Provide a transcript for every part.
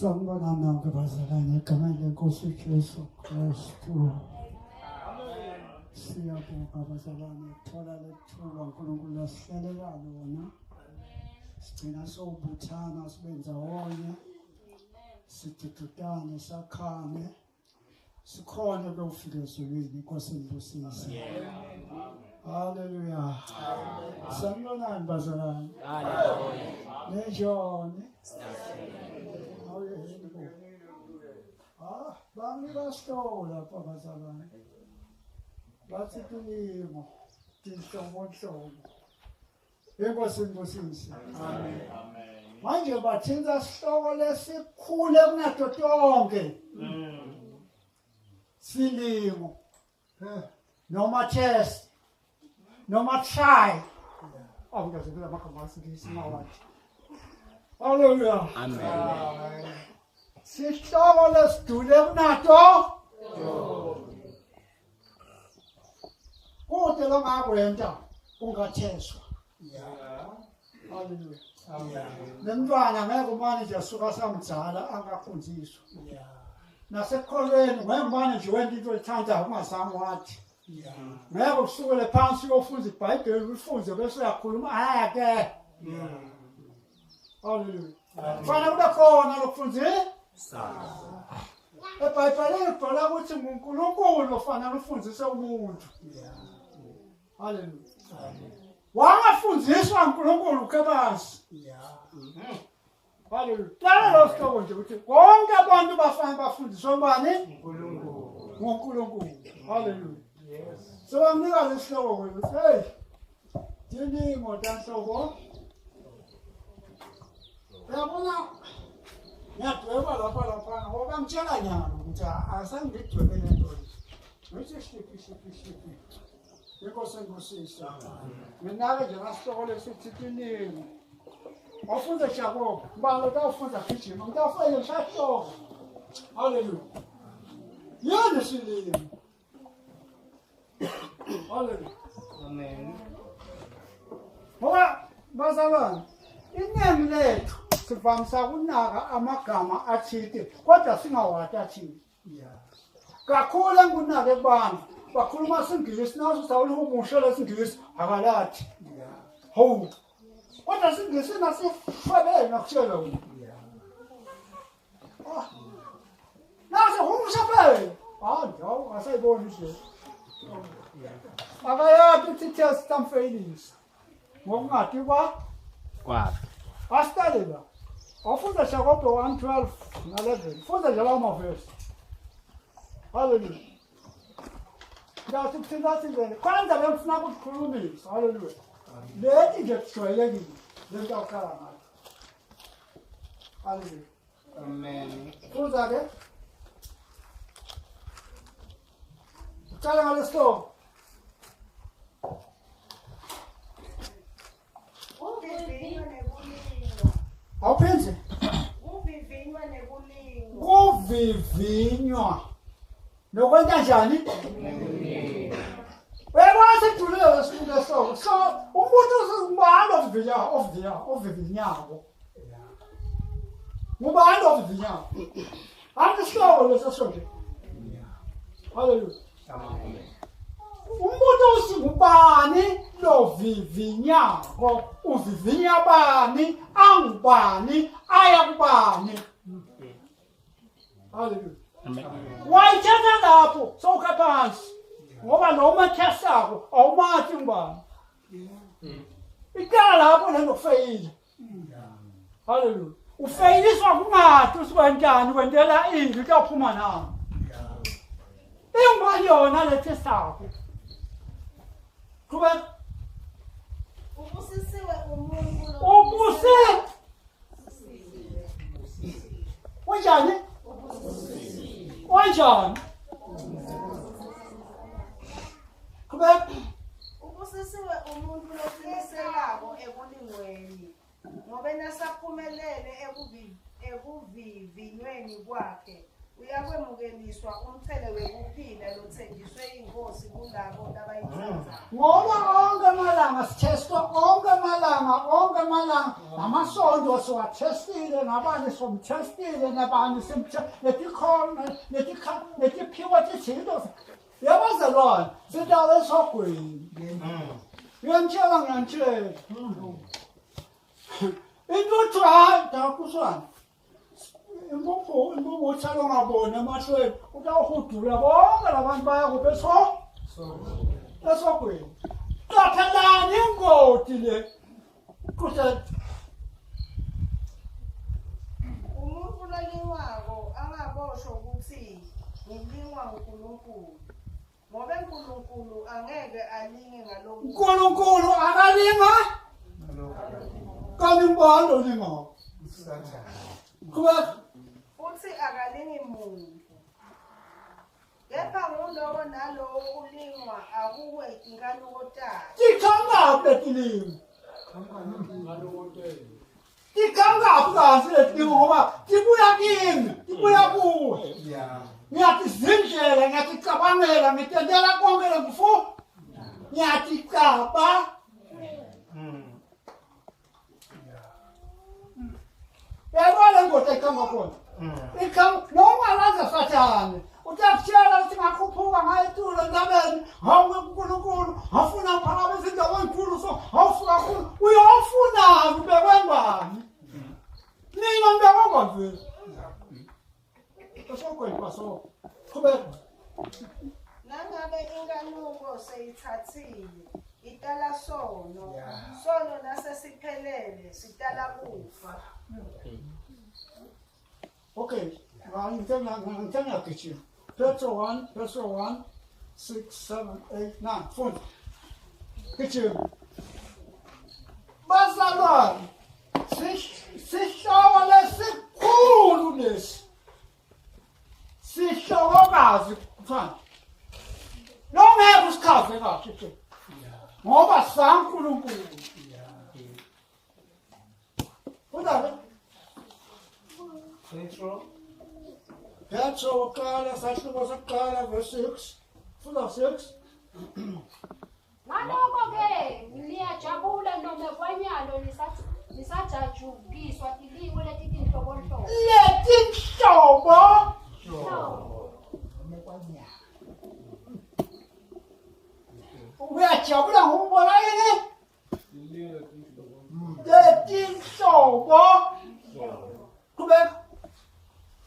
Sanibonani nonke bazalwane egameni lenkosi uJesu Kristu. Siyabonga bazalwane ukuthola lethuba uNkulunkulu asihlelela lona. Sigcina sowubuthana sibe ndawonye, sidududane, sakhane, sikhone ukuyofika ezulwini. Inkosi inibusise. Haleluya. Sanibonani bazalwane. Haleluya. Ninjani? Ah, bangibastola lapha bazalwane. Bathi tilimo tinhlobonhlobo. Inkosi inibusise. Amen. Manje bathinta sihloko lesikhulu kunato tonke. Silimo. Noma test. Noma try. Awungaze kula magama asingisi mawathi. Hallelujah. Amen. Sihloko lesidule kunato. Kude longakwenta ungatheswa. Hallelujah. Nemntwana ngeke umane nje asuka samdzala angafundiswa. Nasekukholweni ngeke umane nje wenta into oyithandayo ungazange wathi. Ngeke usukele phansi uyofunza iBhayibheli ulifunze bese uyakhuluma ake. Hallelujah. Kufanele kube khona lokufundzile. EBhayibhelini kubhala ukuthi nguNkulunkulu ofanele ufundise umuntu. Hallelujah. Wangafundziswa uNkulunkulu kebazi. Hallelujah. Qala lo sihloko nje ukuthi bonke abantu bafanele bafundiswe ubani? uNkulunkulu. NguNkulunkulu. Hallelujah. Yes. So bamnika lesihloko ukuthi hey tilingo tanhlobo. Uyabona ngiyadweba lapha lapha ngoba ngitshela nyalo ukuthi asangidwebe le nto le. Ngithi hliphi hliphi hliphi. Inkosi engibusise. Mina-ke nje ngasihloko lesithi tilingo. Wafunza Jakob, balo utawufunza gijima, ngitawufike ngishaya hloko. Hallelujah. Yini silimo? Hallelujah. Amen. Ngoba bazalwane, iningi lethu sivamisa ukunaka amagama athile kodwa singawati athile. Kakhulu engikunake kubantu bakhuluma isiNgisi naso sawulihumushe lesiNgisi akalathi. Hawu. Kodwa isiNgisi nasifebele nakutshela wena. Ah. Nase humusha phela. Ah, ndawo asayiboni nje. Akayazi ukuthi test tamfailisa. Ngokungadi kwa Kwakhe. asiqale la. Awufunda Jakobe 1:12 na-11. Funda nje lawo mavesi. Hallelujah. Ngathi kuthinta nje kwanza bengifuna ukukhulumisa. Hallelujah. Leti nje kujwayelekile lento akhala ngayo. Hallelujah. Amen. Funda ke. Uqala ngalesihloko. Kuvivinywa nekulingwa. Awuphinzi. Kuvivinywa nekulingwa. Kuvivinywa. Nokwenza njani? Uyabona sijulile lesifundo esihloko. So umuntu ngubani ovivinya ovivinya ovivinyako? Ngubani ovivinyako? Anisihloko leso sho nje. Hallelujah. Amen. Umuntu usingubani lovivinyako? Uvivinya bani? Angubani? Aya kubani? Hallelujah. Amen. Wayithatha lapho sowukha phansi ngoba noma thesako awumathi ngubani. Iqala lapho lento kufeyila. Hallelujah. Ufeyiliswa kungathi usukwentani kwentela indlu kuyaphuma nami. Ingubani yona lethesako? Qhubeka. Ubusisiwe umuntu Ubuse Unjani? Unjani? Qhubeka. Ubusisiwe umuntu loqiniselako ekulingweni ngoba nasaphumelele ekuvivinyweni kwakhe uyakwemukeliswa umchele wekuphila lothenjiswe inkosi kulabo labayithandayo. Ngoba onke amalanga sithestwa onke amalanga onke kwemalanga namasonto siwathestile nabanye somthestile nabanye netikhona netiphiwo tithinto yabazalwane sidawe esogwini. Ngiyamtshela ngiyamtshela into uthi hayi dakuswana impuphu uthalo ungaboni emahlweni utawuhudula bonke labantu baya kuphi esogwini. Qaphelani ingoti le kuhle. Umuntu lolingwako angaboshwa ukuthi ngilingwa uNkulunkulu, ngoba uNkulunkulu angeke alinge ngalokhu. uNkulunkulu akalinga kanti ngubani olingako? Qhubeka. Futhi akalingi muntu. Kepha ngulowo nalowo ulingwa akuwe inkanuko takhe. Tikhangaphi letilingo? Tikhangaphi kahle letilingo ngoba tibuya kimi, tibuya kuwe. Ngiyatizindlela, ngiyaticabangela, ngitendela konke lengifuna. Ngiyaticaba. Yabona le ngoda ikhamba khona. Ikhamba noma laza sathane. Utakutshela ukuthi ngakhuphuka ngayetula entabeni, hawu uNkulunkulu, ngafuna ngiphakame izindawo ezinkulu so, awufika kakhulu. Uyofunani ubekwe ngubani? Mina ngibekwe ngubani vele? Esogweni kwaso. Qhubeka. Nangabe inkanuko seyithathile itala sono, sono nasesiphelele sitala kufa. Okay, ngithe ngiyagijima. Petro 1, Petro 1, 6, 7, 8, 9. Funda. Gijima. Bazalwane, sihloko lesikhulu lesi. Sihlokokazi kuthiwa. Nongeke usichaze kahle nje. Ngoba saNkulunkulu. Funda ke. Petro Petro wokuqala sahluko sokuqala verse 6. Funda 6. Ngalokho-ke niyajabula noma kwanyalo nisajajukiswa tilingo letitinhlobonhlobo. Letinhlobo. Uyajabula ngokubona yini? Letinhlobo. Qhubeka.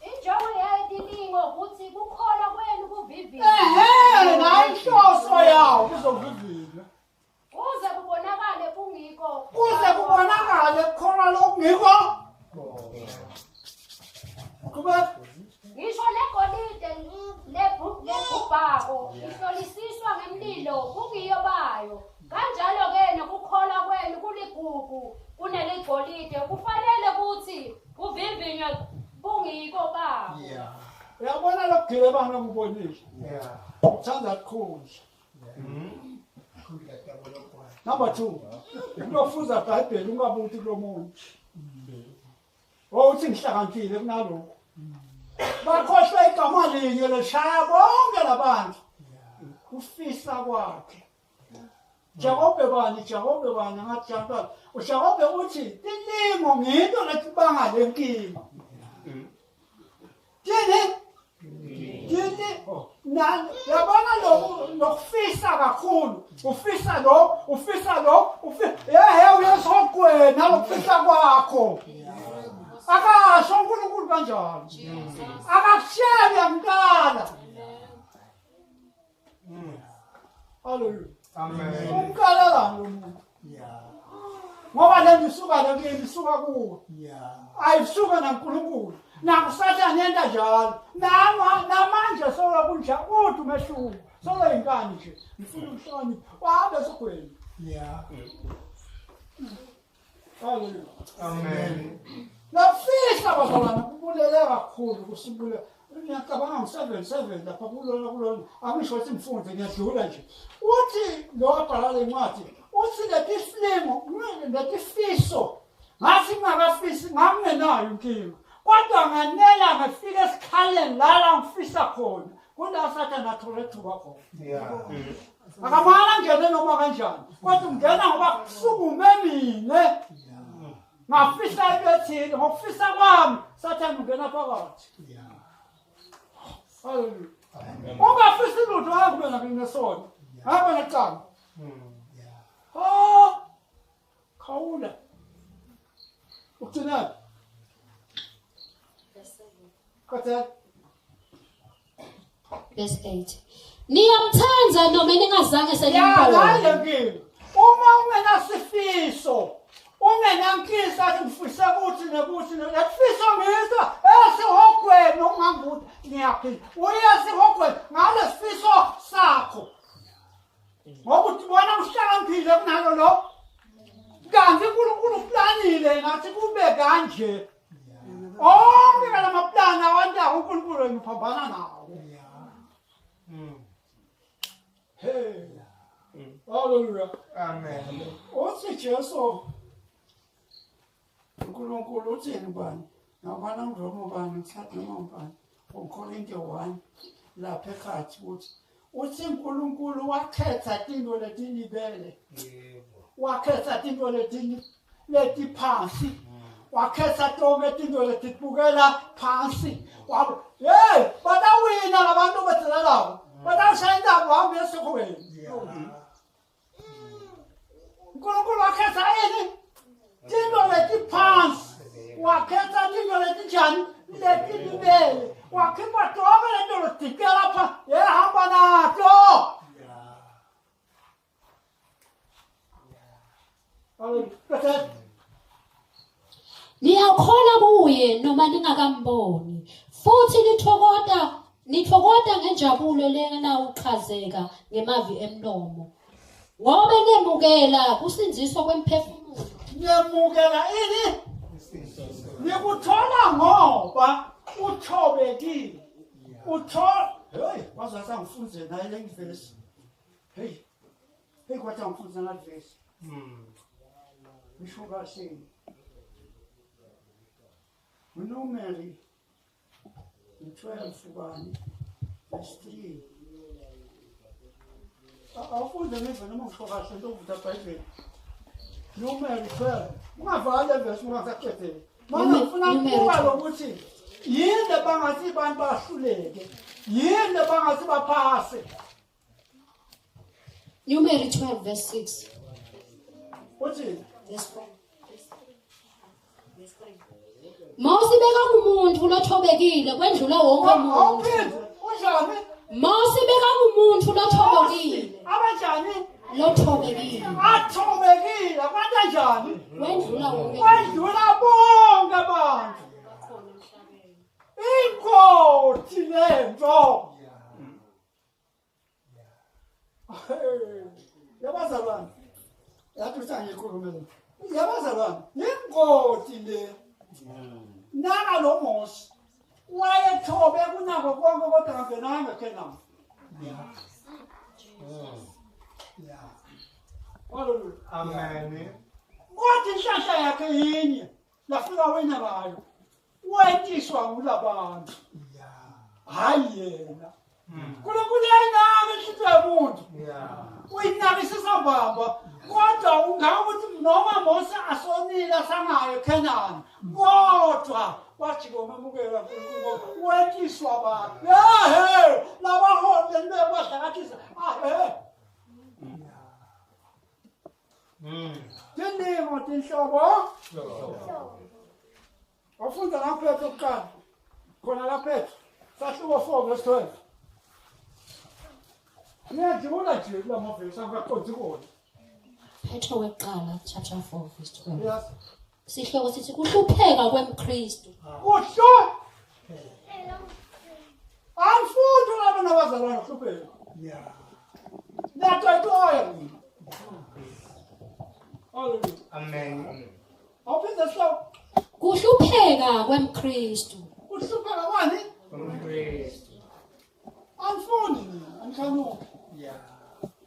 Injongo yetilingo ukuthi kukholwa kwenu kuvivinywe. Ehhe, nayo inhloso yawo kuzovivinywa. Kuze kubonakale kungikho. Kuze kubonakale kukholwa lokungikho. Qhubeka. Ngisho legolide lebhubhako ihlolisiswa ngemlilo kungiyo bayo. Kanjalo-ke nokukholwa kwenu kuligugu kuneligolide kufanele ukuthi kuvivinywe bungiko babo. Uyabona lokugile bana ngubonile. Uthanda kukhulu. Number 2. Unofuza iBhayibheli ungabuthi kulomuntu. Uthi ngihlakaniphile kunalokho. Bakhohlwe igama linye leshaya bonke labantu. Ufisa kwakhe. Jakobe bani, Jakobe bani ngathi Jakobe. uJakobe uthi tilingo ngento letibanga lenkinga. Tini? Tini? Yabona lokufisa kakhulu. Ufisa lo, ufisa lo, ufisa. Uyesogwena lokufisa kwakho. Akasho uNkulunkulu kanjalo. Akakusheli yamkala. Hallelujah. Amen. Umkala lo muntu. Ngoba le nto isuka le kuyena isuka kuwe. Ayisuka naNkulunkulu. Nakusathane yenta njalo. Namanje solo kunja uthi umehluko. Solo inkani nje. Ngifuna ukuhlonipha. Wabe sogwini. Hallelujah. Amen. Lafihla bazalwane kubulele kakhulu kusibule. Ngiyacabanga ngo-77 lapha kulona kulona. Angisho ukuthi ngifunde ngiyadlula nje. Uthi lo wabhala le ncwadi uthi letifilingo letifiso ngathi ngingakafisi ngangingenayo inkinga. Kodwa nganela ngafika esikhaleni la ngifisa khona. Kula Sathane athola ithuba khona. Akamala ngene noma kanjani. Kodwa ungena ngoba kusukume mina. Ngafisa into ethile, ngokufisa kwami, Sathane ungena phakathi. Hallelujah. Ungafisi lutho akubena kunesono. Hamba necala. Oh! Khawula. Ugcinaphi? Qathela. Verse 8. Niyamthanda noma ningazange Ya, la senimbone. le nkinga. Uma ungenasifiso, ungenankisa athi ngifise ukuthi nekuthi lesifiso ngiso esihogweni okungangukuthi ngiyaphila. Uye esihogweni ngalesifiso sakho. Ngoba utibona uhlakaniphile kunalo lo. Kanti uNkulunkulu uplanile ngathi kube kanje. Onke lamaplani awantawo uNkulunkulu wena uphambana nawo. Hey. Hallelujah. Amen. Uthi Jesu uNkulunkulu uthini bani? Ngabana ngiRoma bani ngithatha noma ngubani? UKorinte 1 lapha ekhathi ukuthi uthi uNkulunkulu wakhetha tinto letinibele. Yebo. Wakhetha tinto letini letiphansi. Wakhetha tonke tinto letibukela phansi. Wabo hey batawina labantu bethelelako. Batawushaya intambo hambe esikhweni. uNkulunkulu wakhetha ini? Tinto letiphansi. Wakhetha tinto letinjani? Letilibele. Wakhipha tonke lento lodikela lapha yehamba nato. Hallelujah. Niyakholwa kuye noma ningakamboni. Futhi nithokota nithokota ngenjabulo lengenawuchazeka ngemavi emlomo. Ngobe nemukela kusindziswa kwemphefumulo. Niyamukela ini? Nikuthola ngoba uthobekile. Uthola hey wazathi angifunze naye le ngivesi. Hey. Hey kwathi angifunze nale vesi. Ngisho kahle. uNumeri 12 bani verse 3. Awufunde ngive noma ngisho kahle into ovuta eBhayibheli. Numeri 12. Ungavali le verse ungasaqedeli. Manje ngifuna Numeri ukubuka 12. lokuthi yini bangathi abantu bahluleke. Yini bangathi baphase. Numeri 12 verse 6. Uthi Verse 4. Mose bekangumuntu lothobekile kwendlula wonke umuntu. awuphinde unjani? Mose bekangumuntu lothobekile, Abanjani? lothobekile Athobekile kwanjani? kwendlula wonke umuntu. Kwendlula bonke abantu. Inkothi lento. Hey, yabazalwane. Yathi uthi angikhulume le. Yabazalwane, inkothi le. Naka lo Mose wayethobe kunako konke kodwa kangenanga eKhenani. Hallelujah. Amen. Kodwa inhlahla yakhe yinye lafika wena ngayo. Wetiswa ngulabantu. Hayi yena. uNkulunkulu uyayinaka inhliziyo yomuntu. Uyinakisisa mbamba. Kodwa ungakuthi noma Mose asonile asangayo eKhenani. Kodwa wathi ngomamukela uNkulunkulu wetiswa abantu. Yahe, labaholi lento bahlakathisa. Ahe. Tindingo tinhlobo. Wafunda laphethe kuqala. Khona laphethe. Sahluko 4 verse 12. Ngiyajabula nje kula mavesi angaqondi kona. Petro weqala chapter 4 verse 12. Yes. Sihloko sithi kuhlupheka kwemKristu. Kuhlo. Angifundi laba nabazalwane kuhlupheka. Yeah. Niyatoyitoya mina. Hallelujah. Amen. Awuphinde sihloko. Kuhlupheka kwemKristu. Kuhlupheka kwani? Umkristu. Angifundi mina, angikhanuki. Yeah.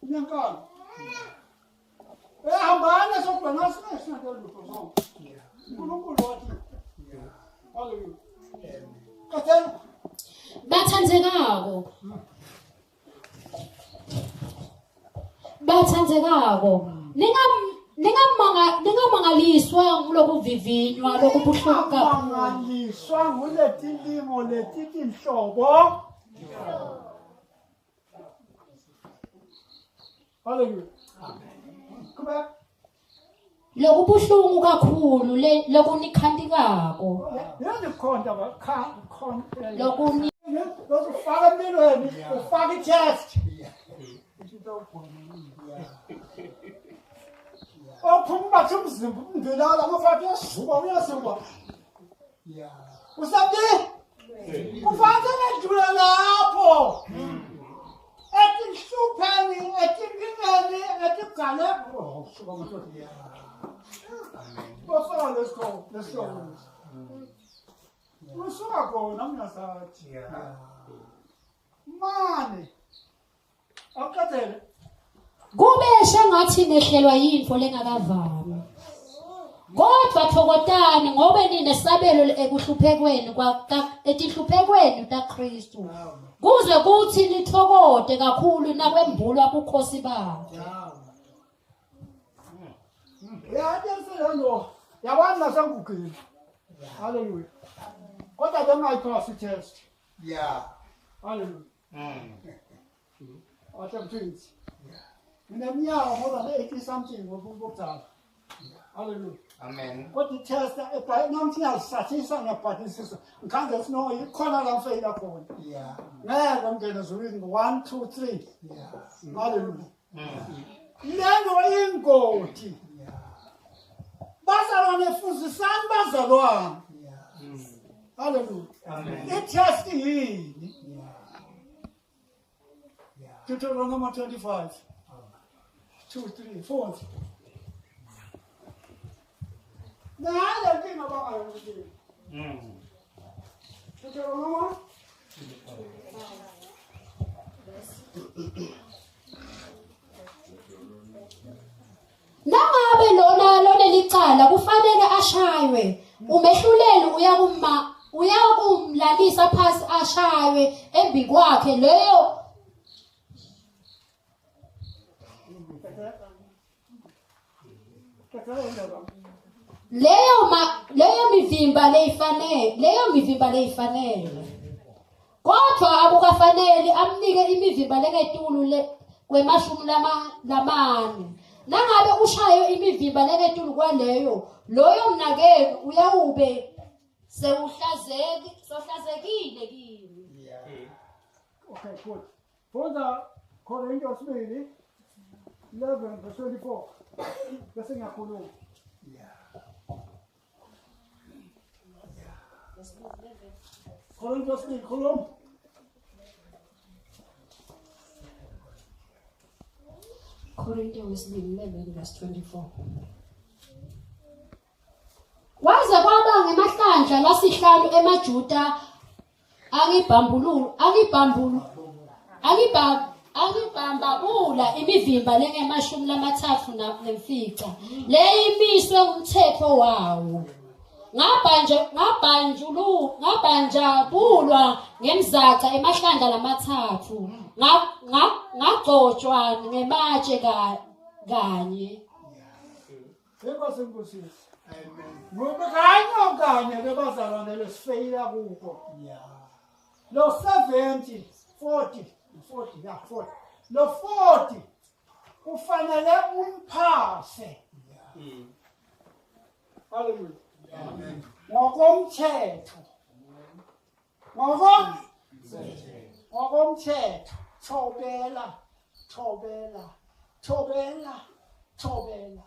Ngiyankala. Ehambani sokubona singasinto lutho sonke. Yeah. uNkulunkulu wathi. Yeah. Hallelujah. Amen. Qathela. Bathandzekako. Bathandzekako. Ningamanga ningamangaliswa Ningamangaliswa ngulokuvivinywa lokubuhlungu kakhulu. Mangaliswa nguleti limo letitinhlobo. Hallelujah. Amen. Lokubuhlungu kakhulu lokunikhantikako. Yazikhonta khonta. Lokuni Ufaka empilweni, ufaka i-test. Ophuma bathi umzimba umngelala ngoba uyasuka uyasuka. Usabi? Kufanele ngidlule lapho. Etinhlupheni, etinkingeni, etigale. Oh, suka madoda. Bafaka lesikho, lesihloko. Usuka khona mngasathi. Mane. Awuqathele. Kube sengathi nehlelwa yinfo lengakavami. Kodwa thokotani ngobe ninesabelo ekuhluphekweni etinhluphekweni taKristu. Kuze kuthi nithokote kakhulu nakwembulwa bukhosi bakhe. Yathi yabona nasengugile. Hallelujah. Kodwa bengayiphasi test. Yeah. Hallelujah. Athi mthunzi. Ngineminyaka more than 80 something ngokubudala. Hallelujah. Amen. Kodwa i-test nami ngiyazishathisa ngiyabhadisisa. Ngikhange ukuthi no ikhona la ngifeyila khona. Yeah. Ngeke ngingene ezulwini 1 2 3. Yeah. Hallelujah. Lento ingoti. Yeah. Bazalwane fundisani bazalwane. Yeah. Hallelujah. Amen. I-test yini? Yeah. Yeah. Deuteronomy 25. 2 3 4. Nale nkinga bangayo. Deuteronomy Nangabe lona lonelicala kufanele ashaywe, umehluleli uyakumlalisa phasi ashaywe embikwakhe leyo leyo mivimba leyifanele. Kodwa akukafanele amnike imivimba lengetulu kwemashumi lamane. Nangabe ushaye imivimba lengetulu kwaleyo, loyo mnakenu uyawube sewuhlazekile kini. Yeah. Okay, good. Funda Korinto 11 verse 24. Bese ngiyakhuluma. Yeah. Korinto 2 khuluma. Korinto 11 verse 24. Waze kwaba ngemahlandla lasihlanu emaJuda angibambabula imivimba lengemashumi lamathathu nemfica leyimiswe umthetho wawo. Ngabanjabulwa ngemzaca emahlandla lamathathu, ngagcotshwa ngematshe kanye. Inkosi imbusise. Amen. Ngoba kanye kanye lebazalwane lesifeyila kuko. Yeah. Lo 70 40 40 ya 40. Lo 40 kufanele umphase. Yeah. Hallelujah. Amen. Ngokomthetho. Ngokomthetho. Thobela, thobela, thobela, thobela,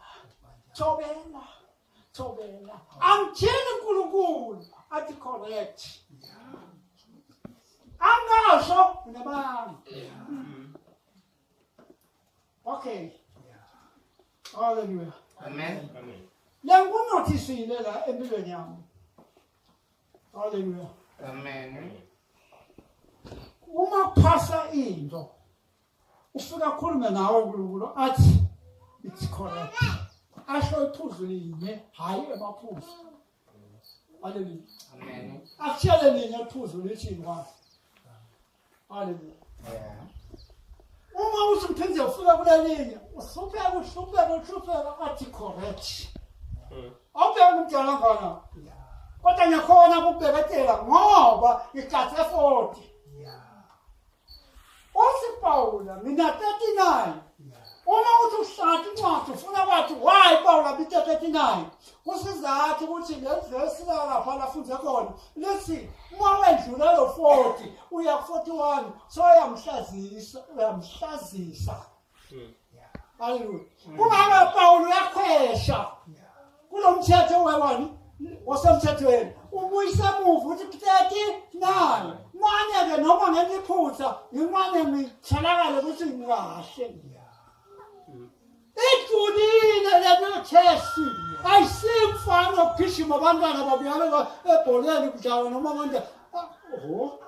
thobela, thobela. Angitsheli uNkulunkulu athi correct. Angasho unebanga. Okay. Hallelujah. Amen. Lengunothisile la empilweni yami. Hallelujah. Amen. Uma phasa into ufika khulume nawe uNkulunkulu athi it's correct. Asho iphuzu linye hayi emaphuzu. Hallelujah. Amen. Akutshele linye iphuzu lithi ngwa. Hallelujah. Yeah. Uma uthi uphinde ufika kulelinye uhlupheka uhlupheka uhlupheka athi correct. Awubheke umdala ngona. Kodwa ngiyakhona ukubheketela ngoba ngigathe 40. Uthi Pawula mina 39. Uma uthi uhlala incwadi ufuna kwathi why Pawula bita 39? Kusizathu ukuthi le verse lapha lafunze khona lithi uma wedlula lo 40 uya ku 41 so uyamhlazisa uyamhlazisa. Haleluya. Kungaba Pawulu uyakhwesha kulo mthetho wewani wasemthethweni ubuyisa emuva uthi 39 mane-ke noma ngenza iphutha ngimane ngitholakale ukuthi ngikahle. Ijulile le test ayisimfana okugijima abantwana babuyela ebholeni kudlalwa noma abantu. Oho.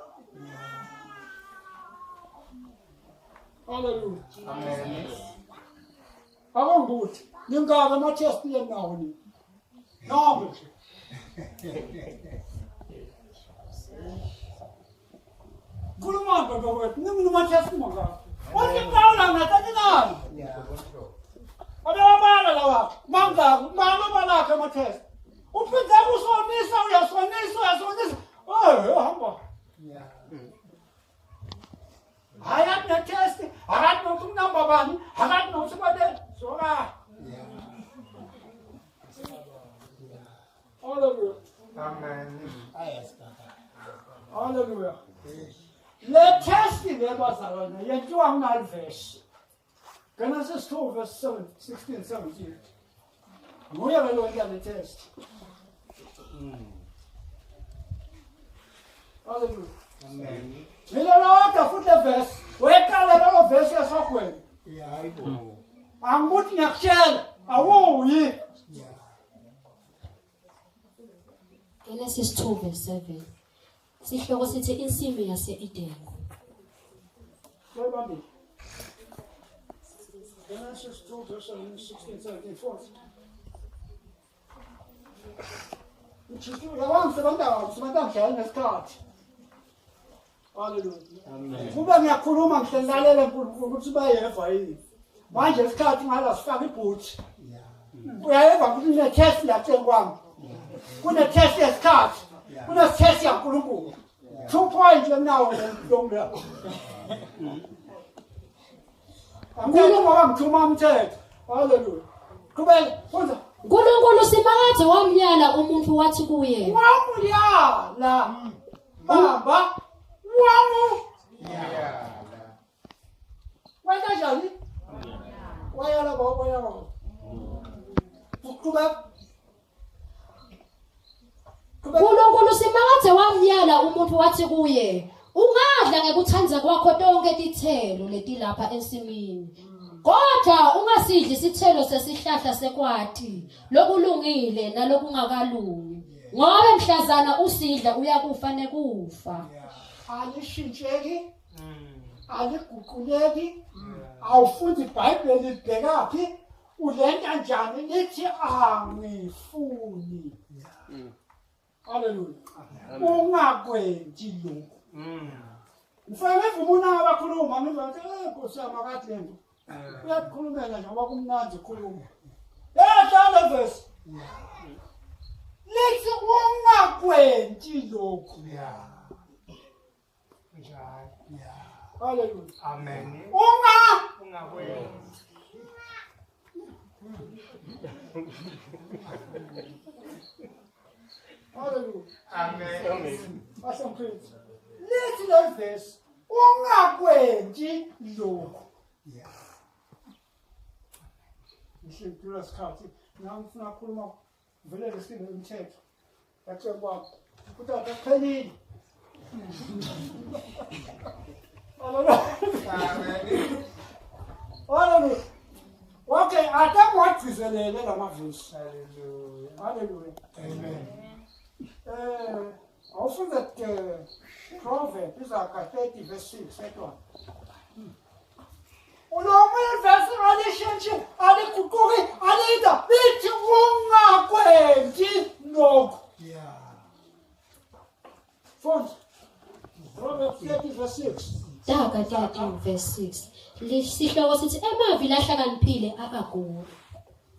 Haleluya. Amen. Akonguthi ningaka ama-test lenawo nini nonke nje. Khuluma ndoda kwethu ninginama-test mangaka. Uthi Pawula nga-39. Abewabala lawakhe mangaki malobalakhe ama-test. Uphinde usonisa uyasonisa uyasonisa. Eh hamba. Hayi akathi ne-test, akathi nokuthi unamba bani, akathi nokuthi bane soka. Hallelujah. Amen. Hallelujah. Le test le bazalwane yenziwa kunali verse. Genesis 2 verse 7, 16, 17. Nguye ke lo wenza le test. Hallelujah. Amen. Mina lodwa futhi le verse, weqala lelo verse yasogweni. Hayibo. Angikuthi ngiyakutshela, awuyi. Genesis 2 verse 7. Sihloko sithi insimi yase-Edeni. Sewubambile. Genesis 2 verse 7, 16, 17, 14. Uyabona ngisebenza ngisebenza ngidlala nesikhathi. Hallelujah. Amen. Kuba ngiyakhuluma ngihlelalela uNkulunkulu ukuthi bayeva yini. Manje isikhathi ngala sifaka ibhuthi. Uyayeva ukuthi kune-test la eceleni kwami. Kune-test yesikhathi. Kune-test yaNkulunkulu. 2 points lenawo lo mlo. Angeke ngoba ngithuma umthetho. Hallelujah. Qhubeka, funda. uNkulunkulu simakade wamyala umuntu wathi kuye, Wamuyala. Bamba. Wamu. Yeah. Wenza njani? Wayala ba wayala ba. Qhubeka. Qhubeka. uNkulunkulu simakade wamyala umuntu wathi kuye, ungadla ngekuthanda kwakho tonke tithelo letilapha ensimini. Kodwa ungasidli isithelo sesihlahla sekwati lokulungile nalokungakalungi. Ngoba mhlazana usidla uyakufa nekufa. Alishintsheki, aliguquleki, awufundi iBhayibheli libhekaphi, ulenta njani lithi angifuni. Hallelujah. Ungakwenti lokhu. Ngifake ngivume unaka abakhuluma ngiva ukuthi eh Nkosi yami akathi lento. Uyakukhulumela nje ngoba kumnandi ukukhuluma. Yehla le verse. Lithi ungakwenti lokhu. Njalo. Hallelujah. Amen. Unga Ungakwenzi. Hallelujah. Amen. Basemkhristu. Lithi le verse ungakwenti lokhu. Ngihlekula isikhathi nami ngifuna ukukhuluma vele lesile umthetho. Yathi kwakho. Utata kuphelile. Hallelujah. Amen. Hallelujah. Okay, ake ngiwagcizelele lamavesi. Hallelujah. Hallelujah. Amen. Awufunde Proverb izaga 30 verse 6 etwa. Ulomunye verse alishintshi aliguquki alida lithi ungakwenzi lokhu. Funda. Proverbs 30 verse 6. Taga 13 verse 6. Lesihloko sithi emavi lahlakaniphile aagura.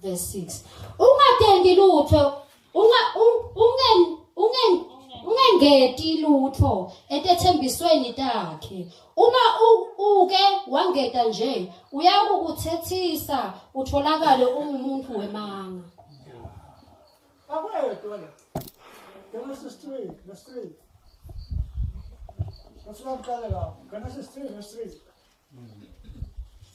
verse 6. Ungatendi lutho, ungengeti lutho etethembisweni takhe. Uma uke wangeta nje uyakukuthethisa utholakale ungumuntu wemanga. Akwedwa la. Genesis 3 verse 3. Nasiqala la. Genesis 3 verse 3.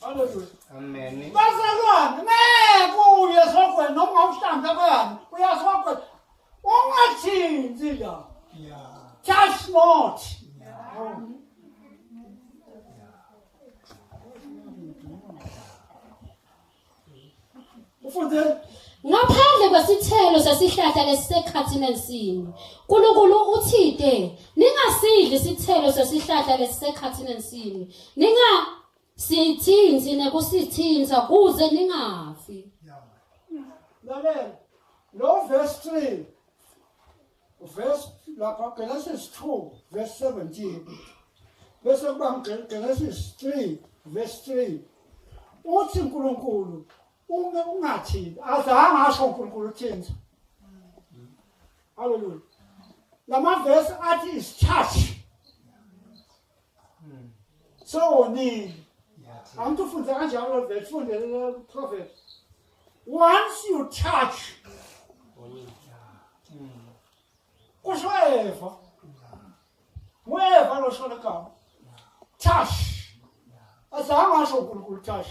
Hallelujah. Amen. Bazalwane, ngeke uye esihogweni noma ungawuhlanza kwani, uya esihogweni. Ungathinti la. Yeah. Touch not. Ufunde Ngaphandle kwesithelo sesihlahla lesisekhathini ensimi. uNkulunkulu uthite ningasidli isithelo sesihlahla lesisekhathini ensimi. Ningasithinti nekusithinta kuze ningafi. Lalela. Lo verse 3. Verse lapha Genesis 2 verse 17. Bese kuba Genesis 3 verse 3. Uthi uNkulunkulu uma ungathinti, azange asho uNkulunkulu uthinta. Hallelujah. Lama verse athi is touch. So ni angifundza kanjalo verse funde le prophet. Once you touch, kusho Eva. Eva lo shona igama. Touch. Azange asho uNkulunkulu touch.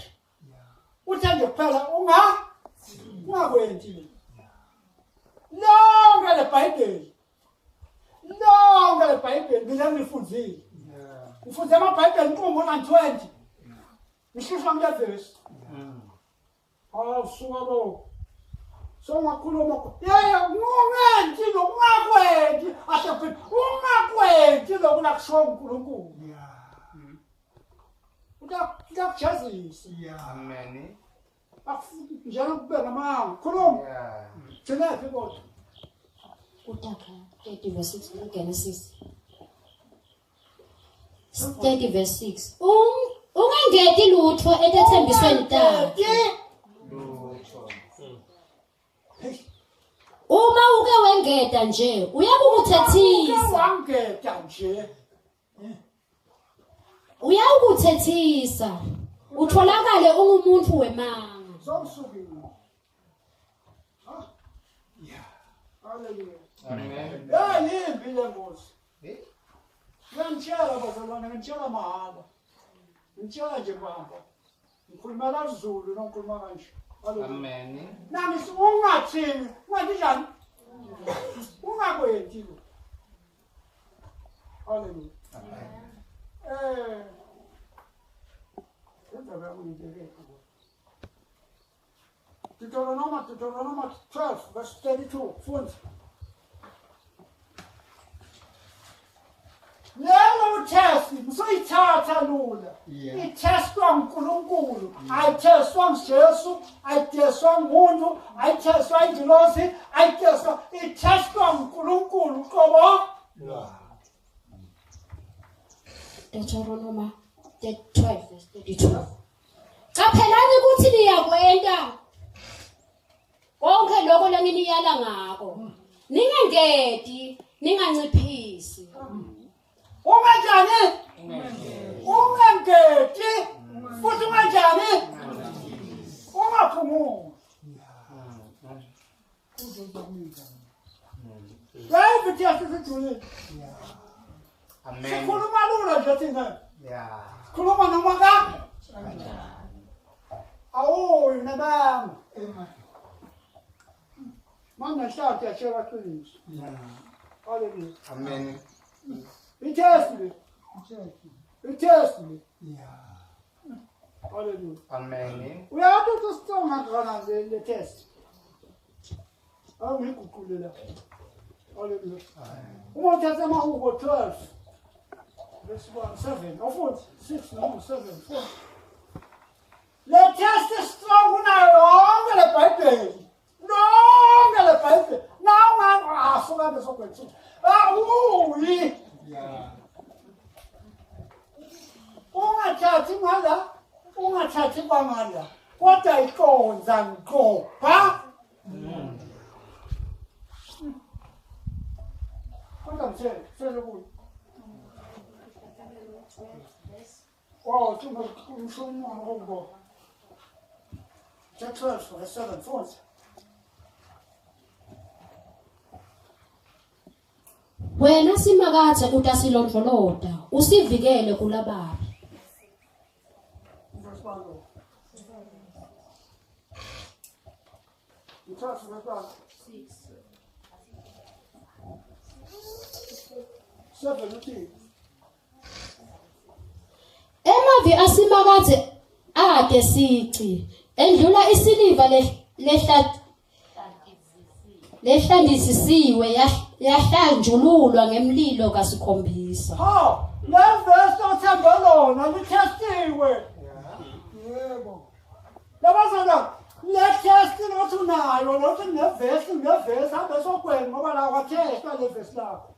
Uthande kuphela ungakwenzi. Lonke leBhayibheli. Lonke leBhayibheli mina ngifundzile. Ngifunde amaBhayibheli more than 20. Ngihlushwa ngale verse. Suka bo. So ungakhuluma yeye ungenzi lo ungakwenzi asho ungakwenzi lokhu lakusho uNkulunkulu. Uyakujezisa. Amen. Njalo kube ngamanga. Khuluma. Gcina phi kodwa? Utakha 30 verse 6 Genesis. 30 verse 6. Ungengeti lutho etethembisweni takhe. Lutho. Uma uke wengeta nje uyakukuthethisa. Wangeta nje. Uyawukuthethisa utholakale ungumuntu wemanga. Sowusukile. Yeah. Hallelujah. Amen. Yimbi le ngozi. Ngiyantshela bazalwane, ngiyantshela mahhala. Ngiyantshela nje baba. Ngikhulumela isiZulu nongikhuluma kanje. Amen. Nami ungathini, ungathi njani? Ungakwenzi lo. Hallelujah. Amen. Deuteronomy 12 verse 32. Funda. Lelo test musoyithatha lula. Ithestwa uNkulunkulu, ayithestwa nguJesu, ayithestwa ngumuntu, ayithestwa ingilosi, ayithestwa, ithestwa uNkulunkulu qobo. Deuteronomy 12 verse 32. Qaphelani ukuthi niyakwenta konke lokho lenginiyala ngako. Ningengeti, ninganciphisi. Unganjani? Ungengeti futhi unganjani? Ungaphumuli. Live test. Amen. Sikhuluma lula nje thina. Yeah. Khuluma noma ka? Awu nabanga. Manje hlala yashela qiniso. Hallelujah. Amen. Itest me. Itest me. Yeah. Hallelujah. Amen. Uyathi usisonga khona le test. Awuyiguqulela. Hallelujah. Uma uthatha amahubo 12 verse 1 7 or 4 6 no 7 4. Le test is strong kunayo yonke le Bhayibheli. Lonke le Bhayibheli. Nawu asuka sokwenza. Awuyi. Yeah. Ungathathi ngala, ungathathi kwangala. Kodwa iqonza ngqo ba. Kodwa mthele, mthele kuyo. Oh, thuma umshumo. Chapter 12 verse 7 4. Wena Simakadze utasilondvolota, usivikele kulababi. Verse 1. 12 verse 1. 7 uthi Emavi aSimakadze ade sici, endlula isiliva lehla lehlandisisiwe yahlanjululwa ngemlilo kasikhombisa. Ha, le verse othembe lona lithestiwe. Yebo. Labazana, le test lothi unayo, lothi nevesi, nevesi, hambe sokweni ngoba la kwathestwa le verse lakho.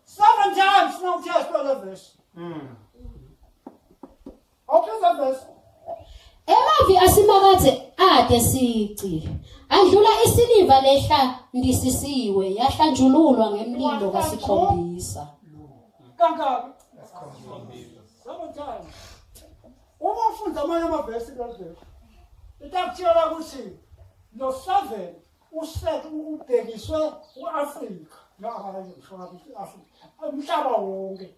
Seven times now testwa le verse. Okay, the verse. Emavi aSimakadze ade sici, andlula isiliva lehlandisisiwe yahlanjululwa ngemlilo kasikhombisa. Kangaki? Seven times. Uma ufunda amanye amavesi kule verse, itakutshela ukuthi lo 7 uset ubhekiswe uAfrika. La hayi ngisho ngabe iAfrika. Umhlaba wonke.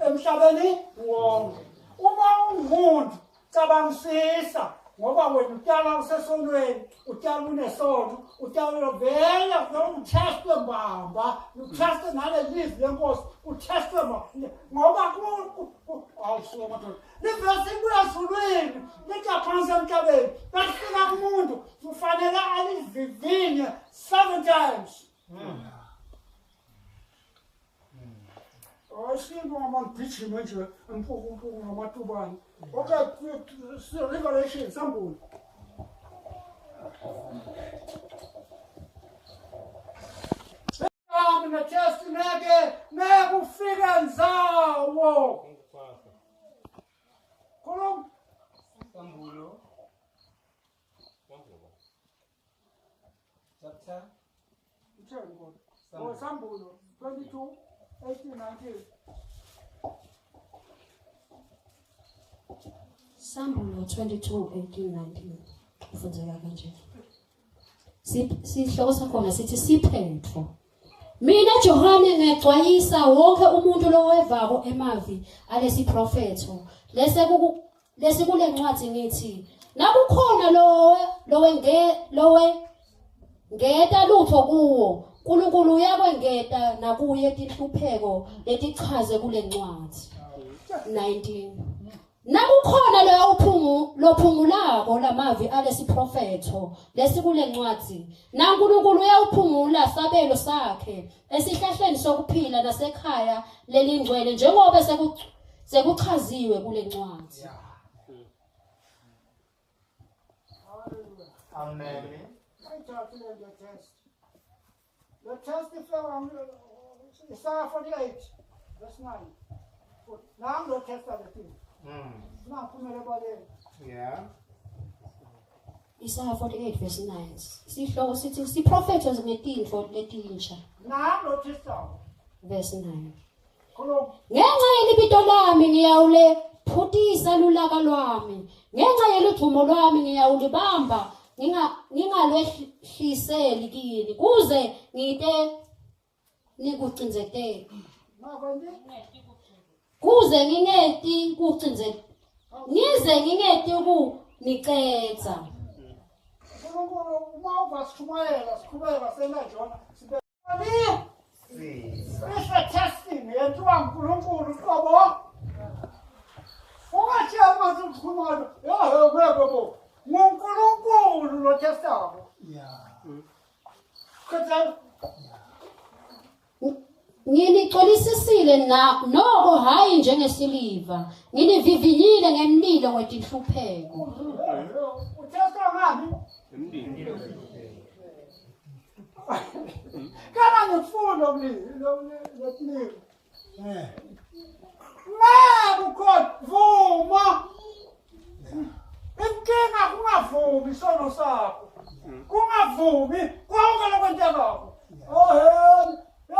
Emhlabeni wonke. Uma ungumuntu cabangisisa ngoba wena utshala usesonweni, utshala unesono, utshala vele uthestwe mbamba, uthestwe nale lizwi lenkosi, uthestwe ngoba awusuka madoda. Livesi ibuya ezulwini, lithi phansi emhlabeni, bafika kumuntu kufanele alivivinye seven times. Ayisinto ngamagijima nje impuku ngamatubane. Okay, Revelation sambulo. Mina test ngeke ngeke ufike ndzawo. Khuluma. Sambulo. Chapter Utheni kodwa? Oh, Sambulo 22 18 19. Sambulo 22 18 19 ufundzeka kanje. Sihloko sakhona sithi siphetfo. Mina Johane ngecwayisa wonke umuntu lowevako emavi alesiprofetho lese lesikule ncwadi ngithi nakukhona lowe lowenge lowe ngeta lutho kuwo, uNkulunkulu uyakwengeta nakuye tinhlupheko letichaze kule ncwadi. 19 Nakukhona loyo uphungu lophungulako lamavi alesiprofetho lesikule ncwadi, naNkulunkulu uyawuphungula sabelo sakhe esihlahleni sokuphila nasekhaya lelingcwele njengoba sekuchaziwe kule ncwadi. Hallelujah. Amen. Ayithathe le nto test. Le test ifika Isaiah 48 verse 9. Nangu lo testa le thing. Nangiphumele ebaleni. Isaiah 48 verse 9 sihloko sithi siprofetho ngetintfo letinsha. Nangu lo testa. Verse 9. Khuluma. Ngenxa yelibito lami ngiyawulephutisa lulaka lwami, ngenxa yeludvumo lwami ngiyawulibamba ngingalwehliseli kini kuze ngite nikucindzetele. Ngakwenzi? Kuze ngingeti kucindzetele, ngize ngingeti kunicetsa. uNkulunkulu uma uva sishumayela siqhubeka sena Jona sibe Sisa. It's a testing yenziwa nguNkulunkulu uqobo. Ungatsheli manje ukhuluma ya ngeke bo. NguNkulunkulu lo testako. Kodwa Nginicolisisile na noko hayi njengesiliva, nginivivinyile ngemlilo wetinhlupheko. Utesta ngani? Kana ngifuna umlilo lomlilo. Ngeke ukhona vuma. sakho. Kungavumi konke lokwentekako. Oheni,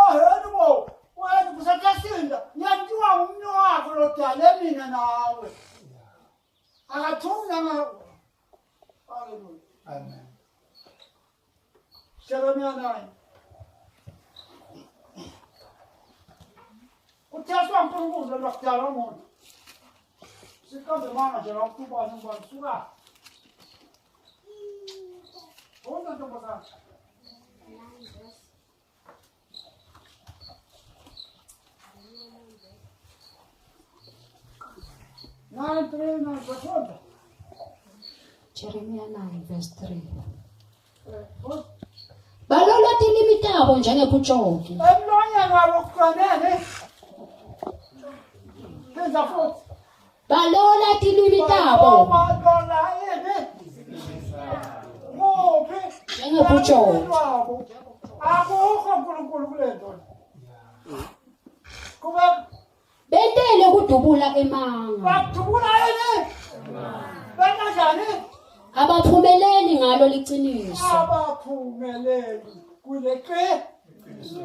oheni bo. Wena kusathesinda, ngiyantiwa ngumntu wakho lodale mina nawe. Akathumi nanga. Hallelujah. Amen. Jeremiah 9. Uthethwa uNkulunkulu lokudala umuntu. Sikambe manga nje lokubona ubona suka. Ona ntombazana. Nine, three, nine, verse one. Jeremiah 9 verse 3. What? Balola tilimi tabo njengebutshoki. Emlonyeni wabo kuqanene. Phinda futhi. Balola tilimi tabo Balola ini? Kuphi? Njengebutshoki. Wabo. Akukho uNkulunkulu kule nto. Kube Bentele kudubula emanga. badubula ini? Benza njani? Abaphumeleli ngalo liciniso. Abaphumeleli kule qiniso.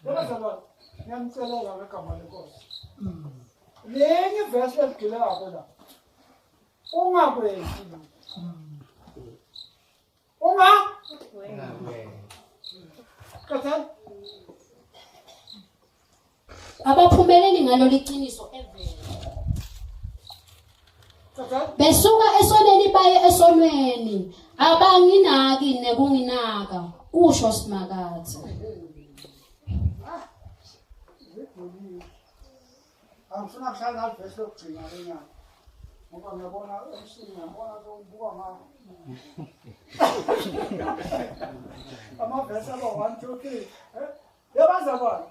Yabazalwane, ngiyanicelela ngegama lenkosi. Lenye ivesi eligilelako la. Ungakwenzi lokhu. Unga? Qathela. Abaphumeleli ngalo liciniso eveni. Qathela. Besuka esonweni baye esonweni. Abanginaki nekunginaka, kusho Simakadze. Angifuna kuhlala nalivesi lokugcina lenyanga. Ngoba ngiyabona emsini ngiyabona ubuka ngawo. Amavesi aba 1 2 3. Yabazalwane.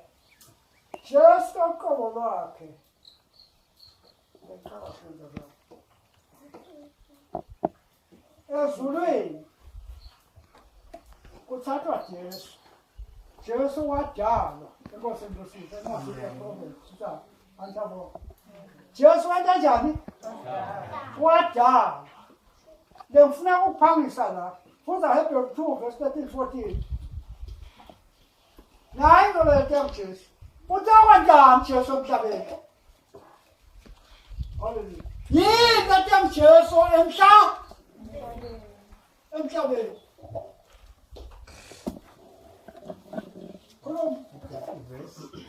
Jesu uqobo lwakhe. Ezulwini kuthathwa Jesu. Jesu wadalwa. Inkosi imbusise, inkosi iyaprofetha. Antabo. Jesu wenta njani? Wadalwa. Lengifuna ukuphangisa la. Funda Hebrew 2 verse 13 14. Nayi into leyo Jesu. Uthiwa njani Jesu emhlabeni? Hallelujah. Yini leyo Jesu emhlabeni? Khuluma.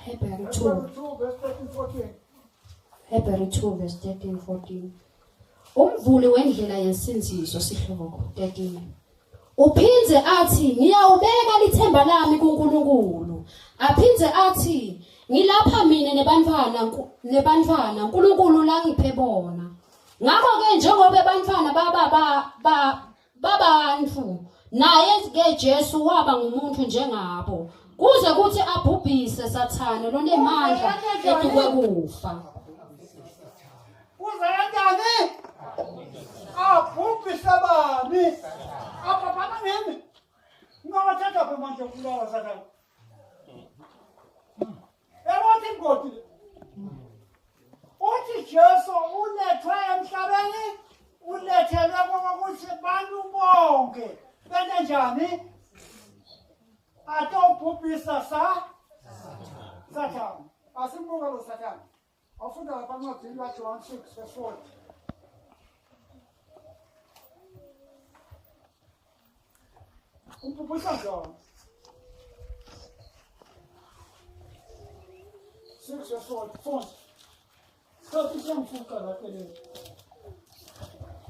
Hebrew 2. 2 verse 13 14. Hebrew 2 verse 13 14. Umvuli wendlela yensindiso sihloko 13. Uphindze athi ngiyawubeka lithemba lami kuNkulunkulu. Aphindze athi ngilapha mina nebantwana uNkulunkulu langiphe bona. Ngakho ke njengoba abantwana babantu naye ke Jesu waba ngumuntu njengabo kuze kuthi abhubhise Sathane lonemandla etukwe kufa. Uze kanjani? Abhubhise bani? Abhabhana ngimi. Ngawathatha phi manje ukubulala Sathane? Yabathi ingodi le. Uthi Jesu ulethwe emhlabeni, ulethelwe ukuthi bantu bonke benze njani? Atobhubhisa Sathane. Asimbuka lo Sathane. Awufunda lapha encwadini kaJohn 6 verse 40. Umbhubhisa njani? 6 verse 40. Funda. Sikhathi siyamfuqa lapha le.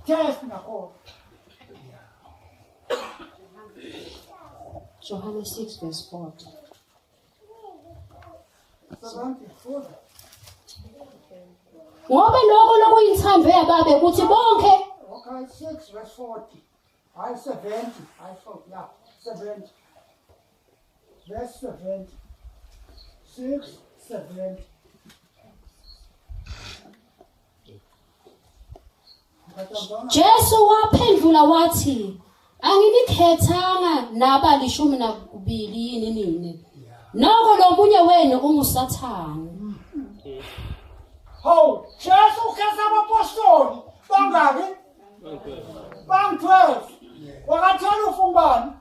Test nakhona. Johannes 6 verse 40. 70 funda. Ngoba lokho lokuyinthando yababe ukuthi bonke Okay, 6 verse 40. I 70. I thought, yeah, 70. Verse 70. 6, 70. Jesu waphendula wathi anginikhethanga naba 12 yini nini. Noko lo munye wenu unguSathane. Hawu, Jesu ukhetha abapostoli bangaki? Kubani?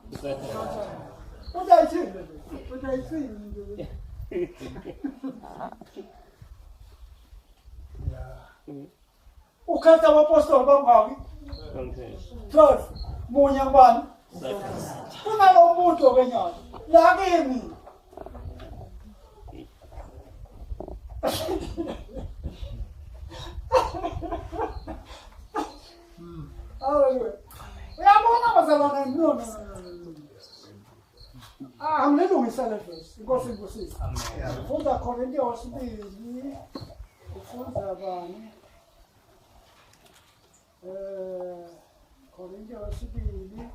Utayithini? Utayithini? Ukhetha abapostoli bangaki? 12. Munye ngubani? Kunalo muntu ke nyalo. La kimi. Hallelujah. Uyabona bazalwane, no. Angilungisa le verse. Inkosi ibusise. Amen. Funda Korinte wesibili. Ufunda bani? Korinte wesibili.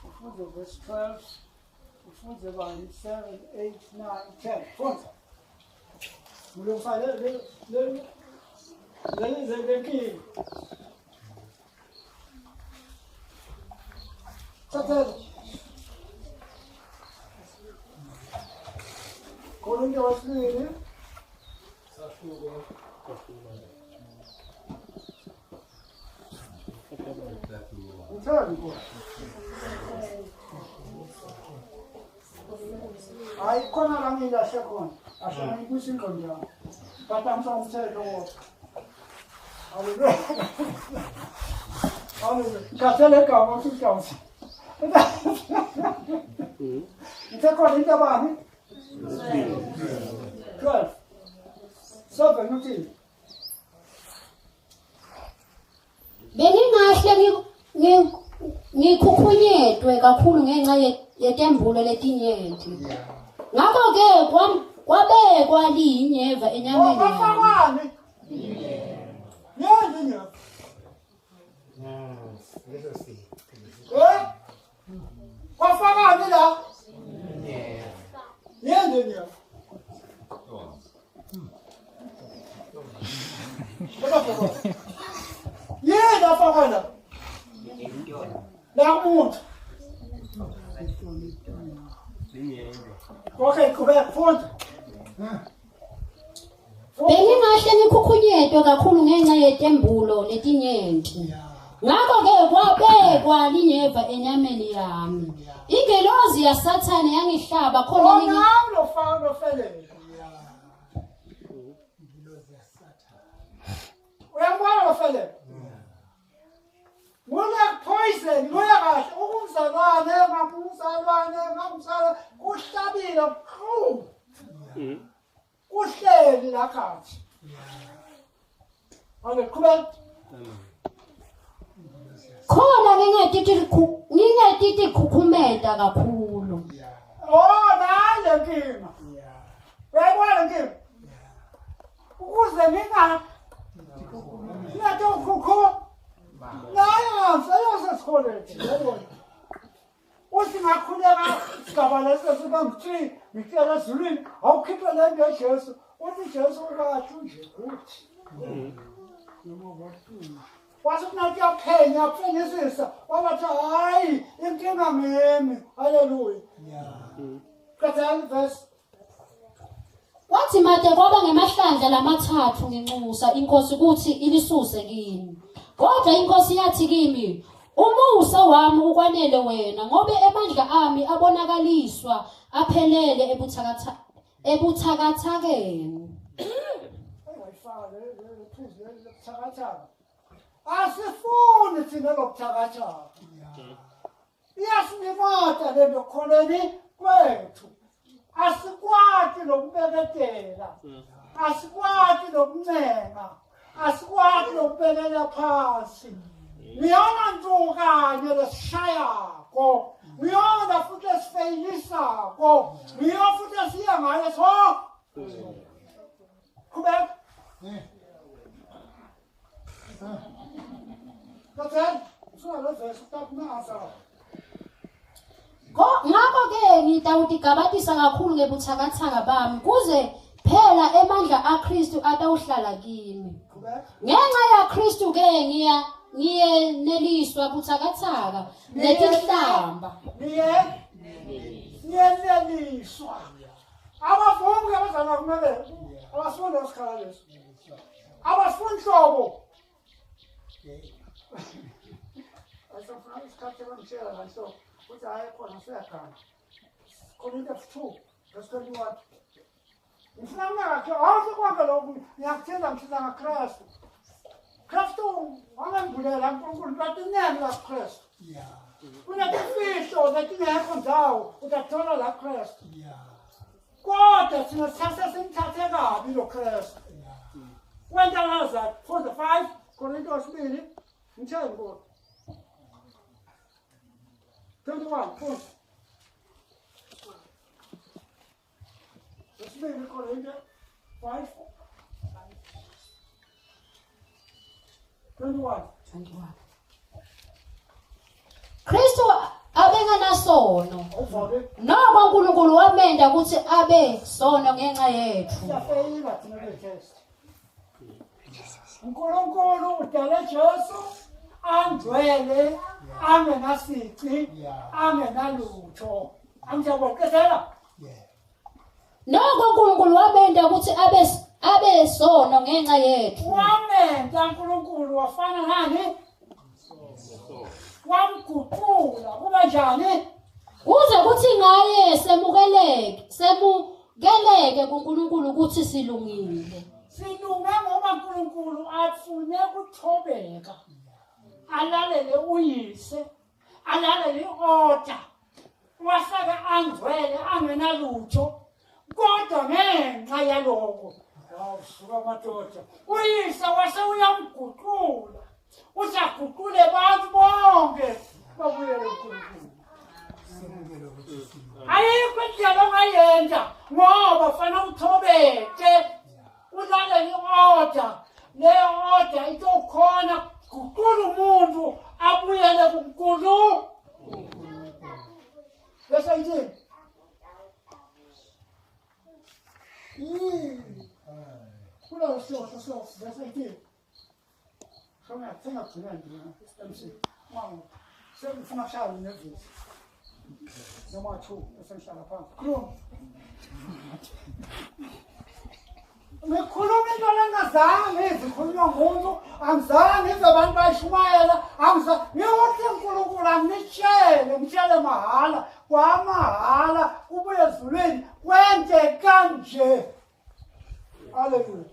Ufunda verse 12. Ufunda bani? 7, 8, 9, 10. Funda. Ngilungisa le le le le. Thathela. Korinte wesibili. Sahluko. Utheni ko? Hayi khona la ngilahle khona. Asho ngibuyisa ingqondo yami. Batamsa umthetho wodwa. Hallelujah. Hallelujah. Khathele igama uthi mhlawumbe. Ngithe khona into abani? 12. 7 uthini? Bengingahle ngikhukhunyetwe kakhulu ngenxa yetembulo letinyenti. Ngakho-ke kwabekwa liyinyeva enyameni yami. Kwafakani la? Yini? Yini afakana? La umuntu. Okay, qhubeka funda. Bengingahle ngikhukhunyetwe kakhulu ngenxa yetembulo letinyenti. Ngakho-ke kwabekwa linyeva enyameni yami. Ingelozi yaSathane yangihlaba khona nami lo faka lo felele. Uyambona lo felele? Ngule poison, ngule kahle umzalwane, ngamuzalwane, ngamzalwane kuhlabile buhlungu. Kuhleli la khathi. Ake qhubeka. Khona ngingetiti khukhumeta kakhulu. Oh, nayi le nkinga. Uyayibona le nkinga? Ukuze nginga ngingathi nayi sesikoleni. Uthi ngakhuleka isigaba leso siba ngu-3 ngicela ezulwini awukhiphe le nto yeJesu. Uthi Jesu ukahle nje kuthi. Wathi kunathi uyaphenya aphenyisisa wabathi hayi inkinga ngimi. Haleluya. Qedani verse. Wathi made kwaba ngemahlandla lamathathu nginxusa inkosi ukuthi ilisuse kimi. Kodwa inkosi yathi kimi, umusa wami ukwanele wena ngobe emandla ami abonakaliswa aphelele ebuthakathakeni. Asifuni thina lobuthakathaka. Iyasilimata le nto kholeni kwethu. Asikwati lokubeketela. Asikwati lokuncenga. Asikwati lokubekela phansi. Ngiyona nto kanye lesishayako. Ngiyona futhi esifeyilisako. Ngiyona futhi esiya ngayo so. Qhubeka. Ngakho-ke ngitawutigabatisa kakhulu ngebuthakathaka bami kuze phela emandla aKristu atawuhlala kimi. Ngenxa yaKristu-ke ngiyeneliswa buthakathaka netinhlamba. Niyeneliswa. Abavumi abazalwa kumele abasifuni isikhala leso. Abasifuni hlobo. Asifuna isikhathi bangitshela nganhlobo. Uthi hhayi khona suyaganga. Corinthians 2 verse 21. Ngifuna kunakakhe awuse konke lokhu ngiyakuthanda ngisiza ngaKristu. Kristu wangembulela uNkulunkulu lwatinene la Kristu. Yeah. Kunetimfihlo letingekho ndawo utathola la Kristu. Yeah. Kodwa thina sithathe simthathe kabi lo Kristu. Yeah. Wenta ngaza 4 5 Korinto 2 ngitshela kodwa. 21 funda. Esibili Korinte 5 21. 21. Kristu abenganasono. Awuvake Noko uNkulunkulu wamenda ukuthi abe sono ngenxa yethu. siyafeyila thina kule test. uNkulunkulu udale Jesu angcwele angenasici Yeah. angenalutho. Angiyabona Yeah. Noko uNkulunkulu wamenda ukuthi abe sono ngenxa yethu. Wamenta uNkulunkulu wafana nani? Wamguqula kuba njani? Kuze kuthi ngaye semukeleke kuNkulunkulu ukuthi silungile. Silunge ngoba uNkulunkulu afune ukuthobeka. Alalele uyise, alalele i-order. Waseke angcwele angenalutho. Kodwa ngenxa yalokho, wawusuka madoda. Uyise wase uyamguqula. Usaguqule abantu bonke babuyele kuNkulunkulu. Semukele ukuthi silungile. Ayikho indlela ongayenza ngoba fanele uthobeke ulalele i-order. Leyo order itokhona guqula umuntu abuyele kuNkulunkulu. Bese ithini? Kulo sihloko so bese ithini? Sengiyagcina nje MC. Wangu. Sengifuna kushaya nevisi. Noma 2 bese ngihlala phansi. Khuluma. Ngikhuluma into lengazange ngize ikhulunywa ngumuntu, angizange ngizwe abantu bayishumayela, ngiyothi uNkulunkulu angitshele, ngitshele mahhala, kwamahhala kubuye ezulwini kwenze kanje. Haleluya.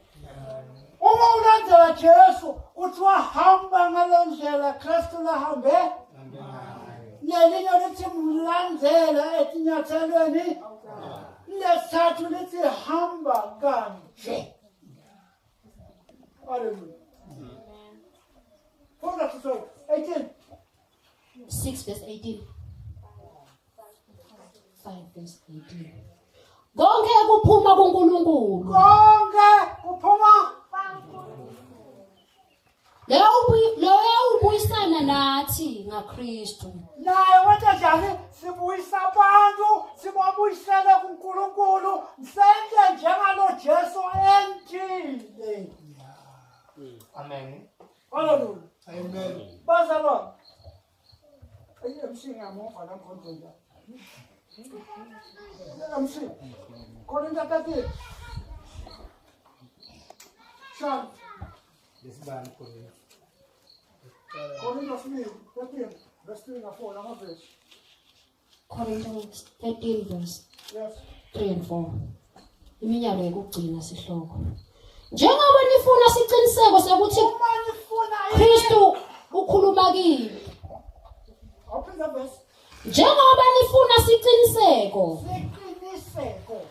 Uma ulandela Jesu kuthiwa hamba ngale ndlela Kristu lahambe. Lelinye lithi mlandela etinyathelweni. Lesithathu lithi hamba kanje. Haleluya. Funda sorry, 18. 6 verse 18. 5 verse 18. Konke kuphuma kuNkulunkulu. Konke kuphuma Leyo ubuyisana nathi ngaKristu. Naye wenza njani? Sibuyisa abantu, sibabuyisele kuNkulunkulu, senze njengalo Jesu entile. Amen. Haleluya. Amen. Bazalwane. MC ngiyamuva la mkhonto nje. MC. Korinta 13. Shan. Lesibani Korinto. Korinto 13 verse 3 na 4 amavesi. Corinthians 13 verse Yes. 3 and 4. Iminyaka yokugcina sihloko. Njengoba nifuna siqiniseko sokuthi Uma nifuna Kristu ukhuluma kimi. Awuphinda verse. Njengoba nifuna siqiniseko Siqiniseko.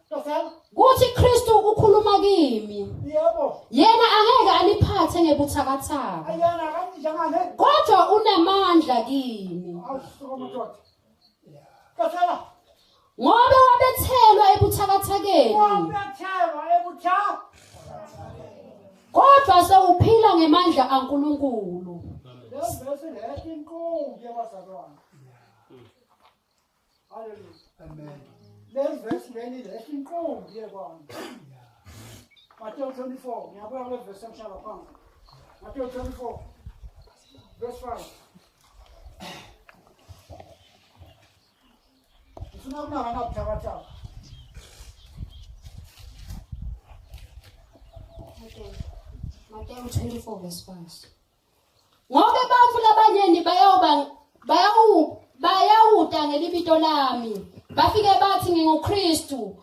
Tosela. kuthi Kristu ukhuluma kimi. Yebo. Yena angeke aniphathe ngebuthakathaka. Ayana kanjengane. Kodwa unamandla kimi. Awusuka madoda. Tosela. Ngoba wabethelwa ebuthakathakeni. Wabethelwa ebutha. Kodwa sewuphila ngemandla aNkulunkulu. Le verse lethi inkumbi yabazalwane. Hallelujah. Amen. Le verse leli lethi inkumbi yebandla. Matthew 24, ngiyabuya kule verse engihlala phansi. Matthew 24 verse 5. Ngifuna ukunaka nabuthakathaka. Matthew 24 verse 5. Ngoba bantfu labanyeni ngelibito lami, bafike bathi nginguKristu.